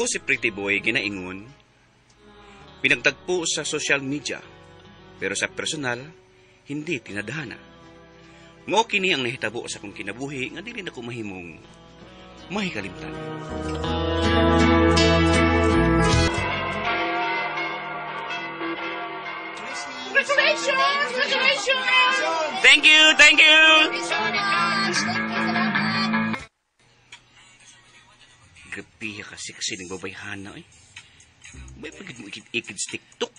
Ako si Pretty Boy ginaingon, pinagtagpo sa social media, pero sa personal, hindi tinadhana. Mao kini ang nahitabo sa akong kinabuhi nga dili nako mahimong mahikalimtan. Congratulations! Congratulations! Thank you, thank you! Thank you so much! Thank you, salamat! Grabe kasi kasi ng babayhana eh. May pagid mo ikid-ikid sa TikTok.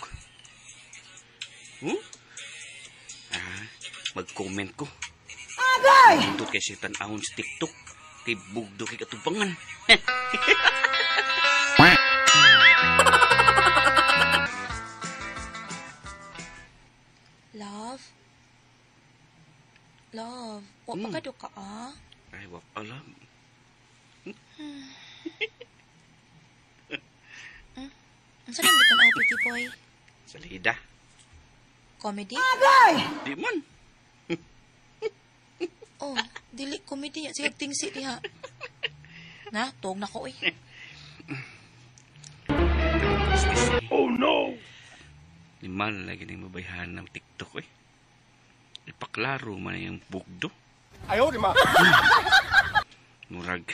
Huh? Ah, mag-comment ko. Agay! Nindot kay siya tan-awon sa TikTok. Kay bugdo kay katubangan. Love? Love, wa pa ka ka ah? Ay, wak alam. Unsa nang gitan-aw, pretty boy? Salida. Comedy? Di man. Oh, dili comedy niya. Sige, tingsi diha. Na, tuog na ko eh. Oh no! Limal lagi ng mabayhan ng TikTok eh. Ipaklaro man yung bugdo. Ayaw, di ma. Murag,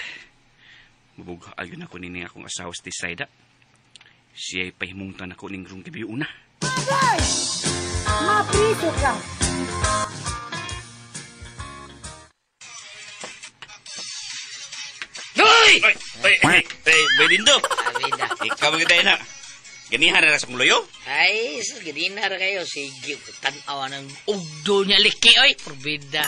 mabugha yun ako nini akong asawa sa Tisaida. Siya'y pahimungtan ako ning rong gabi una. Mapriso ka. Hoy! Ay, ay, ay, ay, bay dindo. Abida. Ikaw maganda na. Ganihan na sa kong loyo. Ay, sus, ganina ra kayo. Sige, tanawa ng ugdo niya liki, oy. Porbida.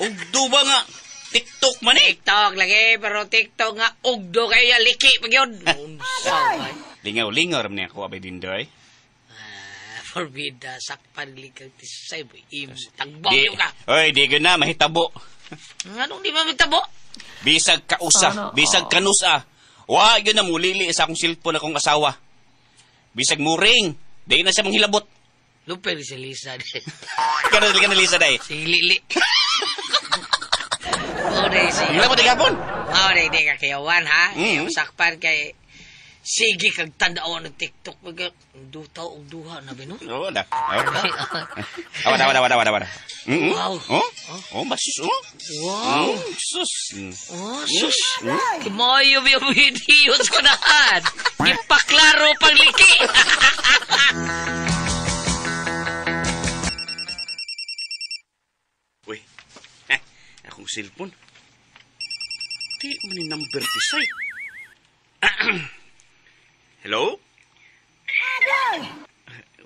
Ugdo ba nga? TikTok man eh. TikTok lagi, pero TikTok nga ugdo kayo niya liki pag yun. Unsa, ay. Lingaw-lingaw ram niya ako abay dindo eh. Ah, porbida, sakpan likang tisay mo. Imo, tagbaw Di, ka. oy, di ko na, mahitabo. Anong di mamitabo? Bisag kausa, bisag kanusa. Wa yun na mulili sa akong cellphone akong asawa. Bisag muring, di na siya manghilabot. Luper si Lisa. Karon ka na Lisa day. Si Lili. O, day, si... Hilabot di gapon. Mao day, di ka kayawan, ha? Mm. Sakpan kay... Sige, kag tanawa ng TikTok. Mag... Dutaw og duha na bino. Oo na. Awa, awa, awa, awa, awa. Wow. Oh? Oh, basus, oh. Wow. Oh, sus. Mm. Oh, sus. Kimoyo yung videos ko nahan. Ipaklaro pagliki. Uy, eh, akong cellphone. Di man ni number tisay. Hello?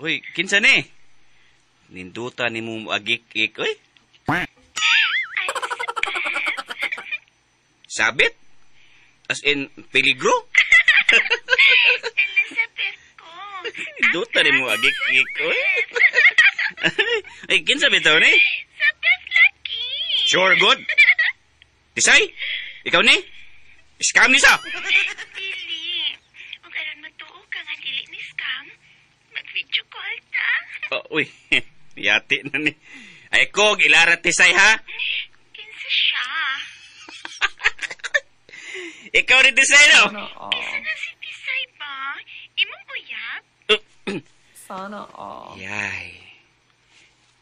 Uy, kinsa ni? Ninduta ni mo agik-ik, uy. Sabit? As in, peligro? Elizabeth ko. Ninduta ni mo agik-ik, uy. Ay, kinsa bitaw ni? Sa Beth Lucky. Sure, good. Tisay, ikaw ni? Scam ni sa? Dili. Kung karon matuo ka nga dili ni scam, mag-video call ta. Oh, uy, yati na ni. Ay ko, gilara Tisay ha? Kinsa siya? Ikaw ni Tisay no? Kinsa na si Tisay ba? Imong uyab? Sana all. Yay.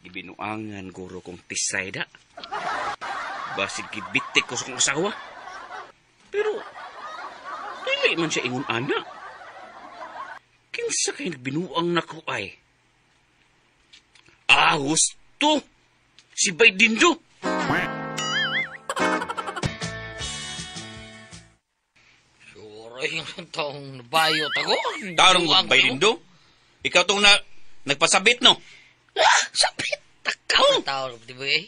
Gibinuangan guro kong Tisay da. Basig gibitik ko sa kong asawa. Pero, dili man siya ingon ana. Kinsa kay nagbinuang nako ay? Ah, husto! Si Bay Dindo! Sure, yung taong nabayot ako. Tarong mo, Bay Dindo? Ikaw tong na, nagpasabit, no? Ah, sabit! Takaw! Tao, di ba eh?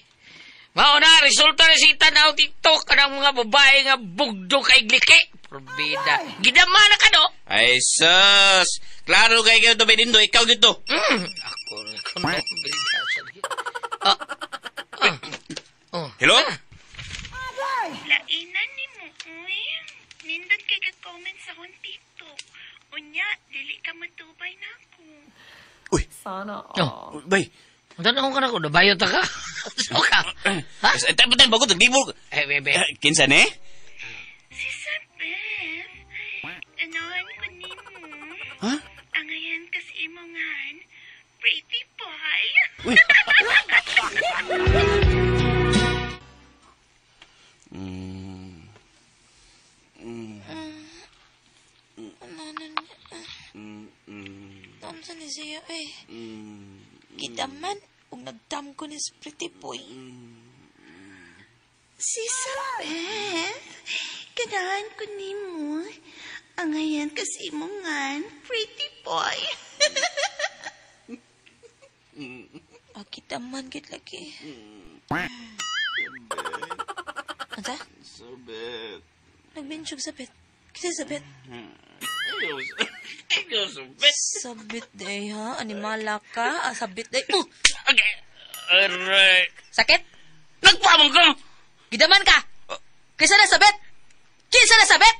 Mao na, resulta na si tanaw TikTok kanang mga babae nga bugdo kay gliki. Probida. Gidama na ka, no? Ay, sus! Klaro kay kayo to, Bay Dindo. Ikaw gito. Ako rin ko, no? Bida, sabi. Ah, ah, oh. Hello? Lainan ni mo, uy. Nindot kay ka-comment sa akong TikTok. Unya, dili ka matubay na ako. Uy, Sana all. Oh. Bay. Tanong ka na ko, nabayot ka? So ka? Ha? Eh, tayo pa bago, naglibog. Eh, bebe. Eh, kinsa ni? Si Sir Beth. Ano, imongan, pretty boy. Uy! Ano Unsa ni siya eh. Gidaman ug nagdam ko ni si Pretty Boy. Si Sabeth, ganahan ko nimo. Angayan kasi imongan, pretty boy. Ah, gidaman gid lagi. Unsa? Sabit. Nagminsyog sabit. Kinsa sabit? Ayaw, sabit. Sabit day ha? Animala ka? Ah, sabit day. Okay. Aray. Sakit? Nagpamang ka! Gidaman ka! Kinsa na sabit? Kinsa na sabit?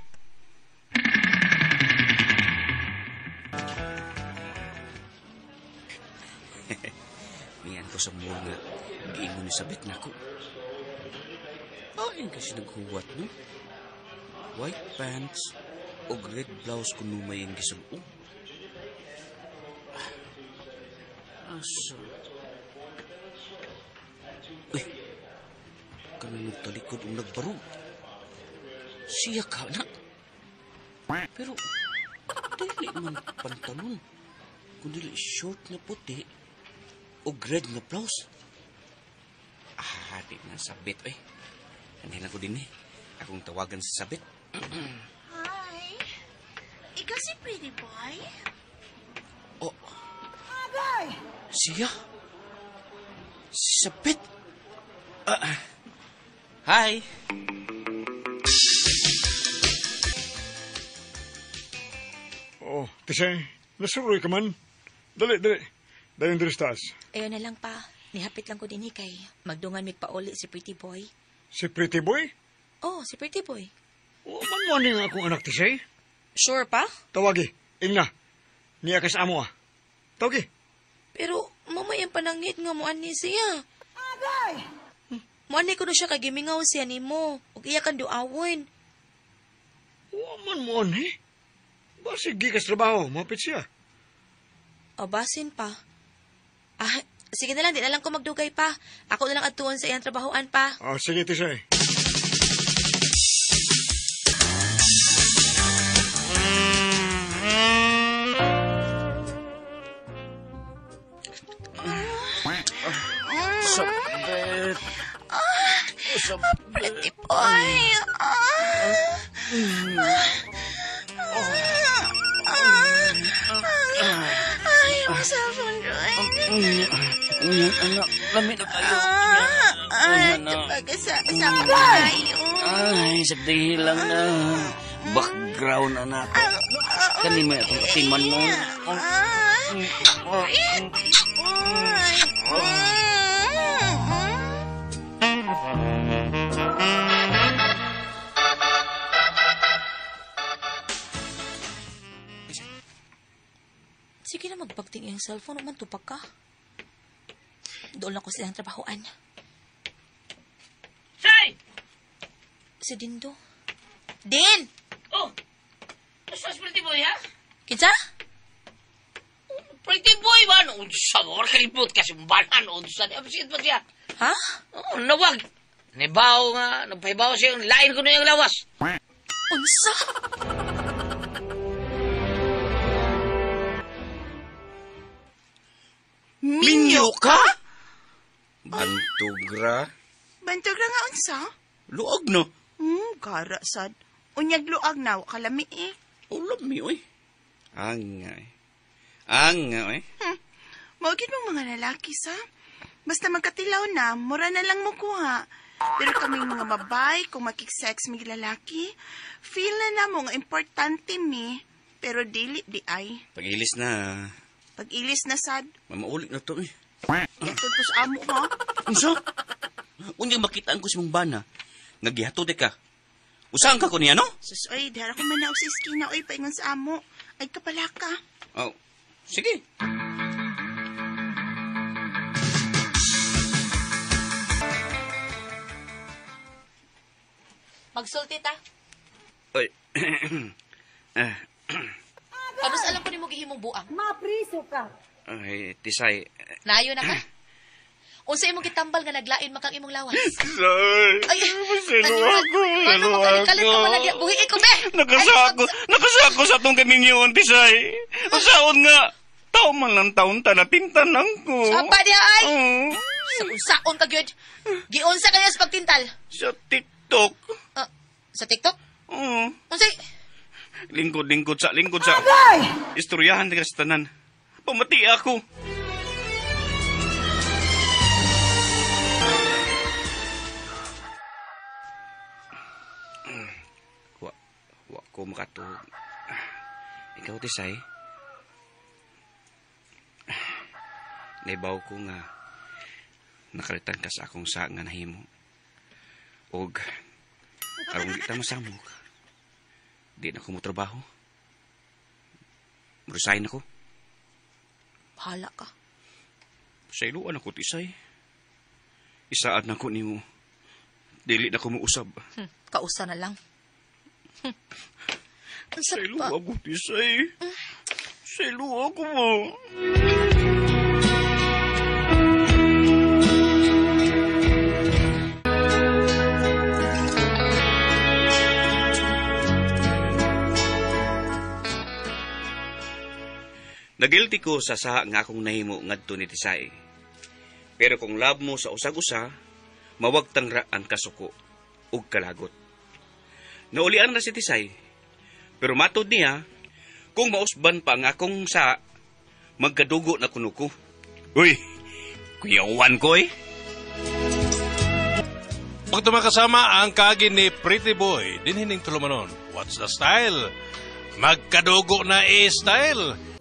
Miyan ko sa mall nga. Giingon ni Sabit na ko. Ay, kasi naghuwat, no? White pants o red blouse kung numay ang gisuo. Asa? Uy! Kami nagtalikod ang nagbarog. Siya ka na. Pero, dili man pantalon. Kundi short na puti o red na blouse. Ah, di na sabit, eh. Anhin ko din eh. Akong tawagan sa sabit. Hi. Ikaw si pretty boy? Oh. Siya? Si Sabit? Ah, hi. Oh, Tisay, nasuroy ka man. Dali, dali. Dayon diri sa taas. Ayaw na lang pa. Nihapit lang ko din kay magdungan mig pauli si Pretty Boy. Si Pretty Boy? Oh, si Pretty Boy. O, man mo nga akong anak, Tisay. Sure pa? Tawagi, ingna. Niya ka sa amo ah. Tawagi. Pero mamayang panangit nga mo ani siya. Agay! Mo ani ko no siya kay gimingaw siya nimo. Ug iya kan duawon. O, man mo ani. Basig gikas trabaho, mapit siya. O basin pa. Ah, sige na lang, di na lang ko magdugay pa. Ako na lang atuon sa iyang trabahoan pa. Ah, sige, Tisay. Sabit. Sabit. Pretty boy. Ah. Ay, ang cellphone, Roy. Anak, lamit na tayo. Ay, kapag sa tayo. Ay, sabdihin lang na. Background na nato. Kani may atong atiman mo. Sige na magbagting iyang cellphone, man tupag ka. Doon lang ko sa iyang trabahoan. Say! Si Dindo. Din! Oh! Basta si Pretty Boy, ha? Kinsa? Pretty Boy ba? No, unsa mo? Kalibot kasi banan, unsa. Absent pa siya. Ha? Oh, nawag. Nibaw nga, nagpahibaw siya yung lain ko na yung lawas. Unsa? Minyo ka? Bantugra. Bantog ra nga unsa? Luog no. Gara sad. Unyag luag na wa kalami eh. Ulam mi, oy. Anga, eh. Anga, eh. Mao gid mong mga lalaki sa. Basta magkatilaw na, mura na lang mo kuha. Pero kaming mga babae, kung makiksex mig lalaki, feel na namo nga importante mi, pero dili di ay. Pag-ilis na, Pag-ilis na sad, mamaulit na to, eh. ito to sa amo ha. Unsa? Unya makitaan ko si mong bana. Ngagihato de ka. Usaan ka ko niya, no? Sus, oy, dara ko manaw sa iskina, oy, paingon sa amo. Ay, kapala ka. Oh, sige. Magsulti ta. Oy. Ah. Kanus alam ko nimo gihimong buang. Mapriso ka. Ay, Tisay. Naayo na ka. Unsa imong gitambal nga naglain makang imong lawas? Tisay. Ay, Paselo ako. Ano mo kalit ka man lagi? Buhi ko be. Nakasako, nakasako sa atong kaminyoon, Tisay. Usaon nga, tao man lang taon ta na tintanan ko. Sapa diha ay. Oo. Sa unsaon ka gyud. Giunsa kayo sa pagtintal? Sa TikTok. Ah, sa TikTok? Oo. Unsay? Lingkod, lingkod sa, lingkod sa. Istoryahan na sa tanan. Pamati ako. Wa, wa ko makatuog. Ikaw, Tisay. Naibaw ko nga nakalitan ka sa akong sa nga nahimo. Og karong di ta masamok. Di na ko mo trabaho. Resign ako. Bahala ka. Sa iluan ako, Tisay. Isaad na ko nimo. Dili na ko muusab. Kausa na lang. Unsa Sa pa? iluan ako, Tisay. Sa iluan ko mo. Nagilty ko sa saha nga akong nahimo ngadto ni Tisay. Pero kung love mo sa usag-usa, mawagtang ra ang kasuko ug kalagot. Naulian na si Tisay. Pero matod niya, kung mausban pa ang akong sa, magkadugo na kuno ko. Uy, kuyawan ko eh. Pag tumakasama ang kagi ni Pretty Boy, dinhining tulumanon. What's the style? Magkadugo na e-style.